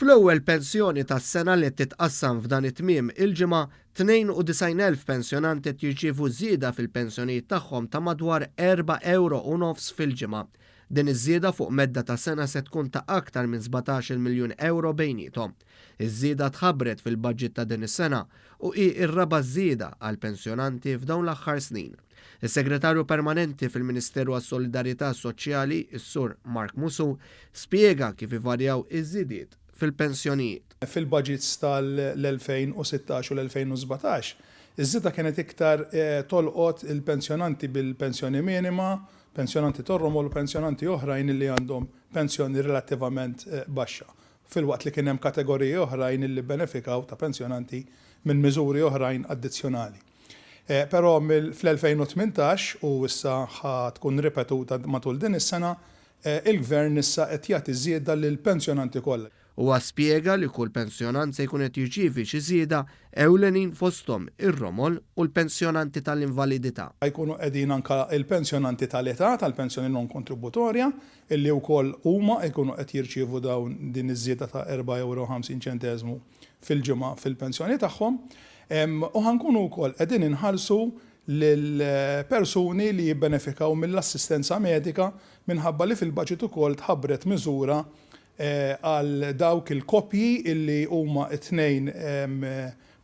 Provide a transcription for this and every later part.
Fl-ewwel pensjoni tas-sena li qed titqassam f'dan it-tmiem il-ġimgħa, 92,000 pensjonant qed jirċievu żieda fil-pensjonijiet tagħhom ta' madwar erba' ewro u nofs fil-ġimgħa. Din iż-żieda fuq medda ta' sena se tkun ta' aktar minn sbatax-il miljun ewro bejniethom. Iż-żieda tħabbret fil-budget ta' din is-sena u hi r-raba' żieda għall-pensjonanti f'dawn l-aħħar snin. Is-Segretarju Permanenti fil-Ministeru għas-Solidarjetà Soċjali, is-Sur Mark Musù, spjega kif ivarjaw iż-żidiet fil-pensjonijiet. Fil-budgets tal-2016 u l-2017, iż-żieda kienet iktar tolqot il-pensjonanti bil-pensjoni minima, pensjonanti tor-romol u pensjonanti oħrajn li għandhom pensjoni relattivament baxxa, filwaqt li kien hemm kategoriji oħrajn li bbenefikaw ta' pensjonanti minn miżuri oħrajn addizzjonali. Però fl-2018, u issa ħa tkun ripetuta matul din is-sena, il-Gvern issa qed jagħti żieda lill-pensjonanti kollha. Huwa spjega li kull pensjonant se jkun qed jirċievi xi żieda, ewlenin fosthom ir-romol u l-pensjonanti tal-invalidità. Ħa jkunu qegħdin anke l-pensjonanti tal-età tal-pensjoni non-kontributorja illi wkoll huma jkunu qed jirċievu dawn din iż-żieda ta' erba' ewro u 50 ċenteżmu fil-ġimgħa fil-pensjoni tagħhom. U ħa nkunu wkoll qegħdin inħallsu lil persuni li jibbenefikaw mill-assistenza medika minħabba li fil-baġit ukoll tħabbret miżura għal dawk il-koppji illi huma t-tnejn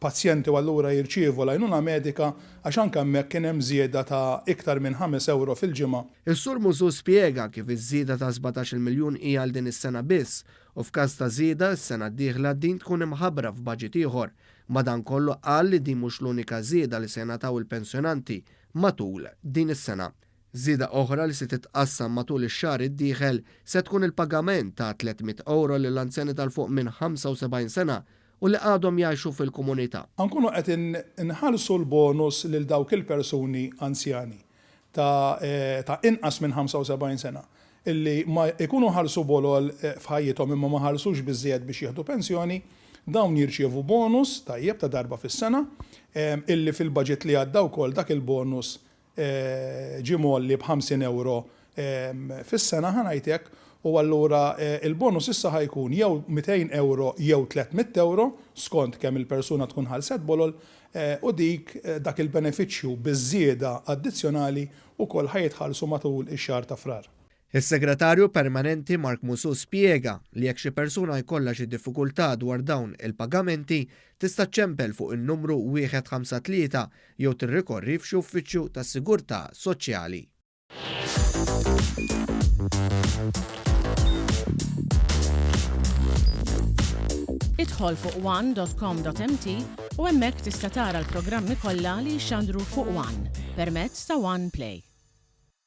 pazjenti u allura jirċievu l-għajnuna medika għax anke hemmhekk kien hemm żieda ta' iktar minn ħames ewro fil-ġimgħa. Is-Sur Musù spjega kif iż-żieda ta' sbatax-il miljun hi għal din is-sena biss u f'każ ta' żieda s-sena d-dieħla din tkun imħabbra f'baġit ieħor. Madankollu qal li din mhux l-unika żieda li se jingħataw il-pensjonanti matul din is-sena. Żieda oħra li se titqassam matul ix-xahar id-dieħel se tkun il-pagament ta' 300 ewro lill-anzjani ta' 'l fuq minn 75 sena u li għadhom jgħixu fil-komunità. Ħa nkunu qed inħallsu l-bonus lil dawk il-persuni anzjani ta' ta' inqas minn 75 sena illi ma jkunu ħallsu bolol f'ħajjithom imma ma ħallsux biżżejjed biex jieħdu pensjoni, dawn jirċievu bonus tajjeb ta' darba fis-sena illi fil-budget li għadda wkoll dak il-bonus ġie mgħolli b'ħamsin ewro fis-sena, ħa ngħid hekk, u allura l-bonus issa ħa jkun jew 200 ewro jew 300 ewro skont kemm il-persuna tkun ħallset bolol u dik dak il-benefiċċju biż-żieda addizzjonali wkoll ħa jitħallsu matul ix-xahar ta' Frar. Is-Segretarju Permanenti Mark Musù spjega li jekk xi persuna jkollha xi diffikultà dwar dawn il-pagamenti, tista' ċċempel fuq in-numru 153 jew tirrikorri f'xi uffiċċju tas-sigurtà soċjali. Idħol fuq one.com.mt u hemmhekk tista' tara l-programmi kollha li jixxandru fuq One permezz ta' One Play.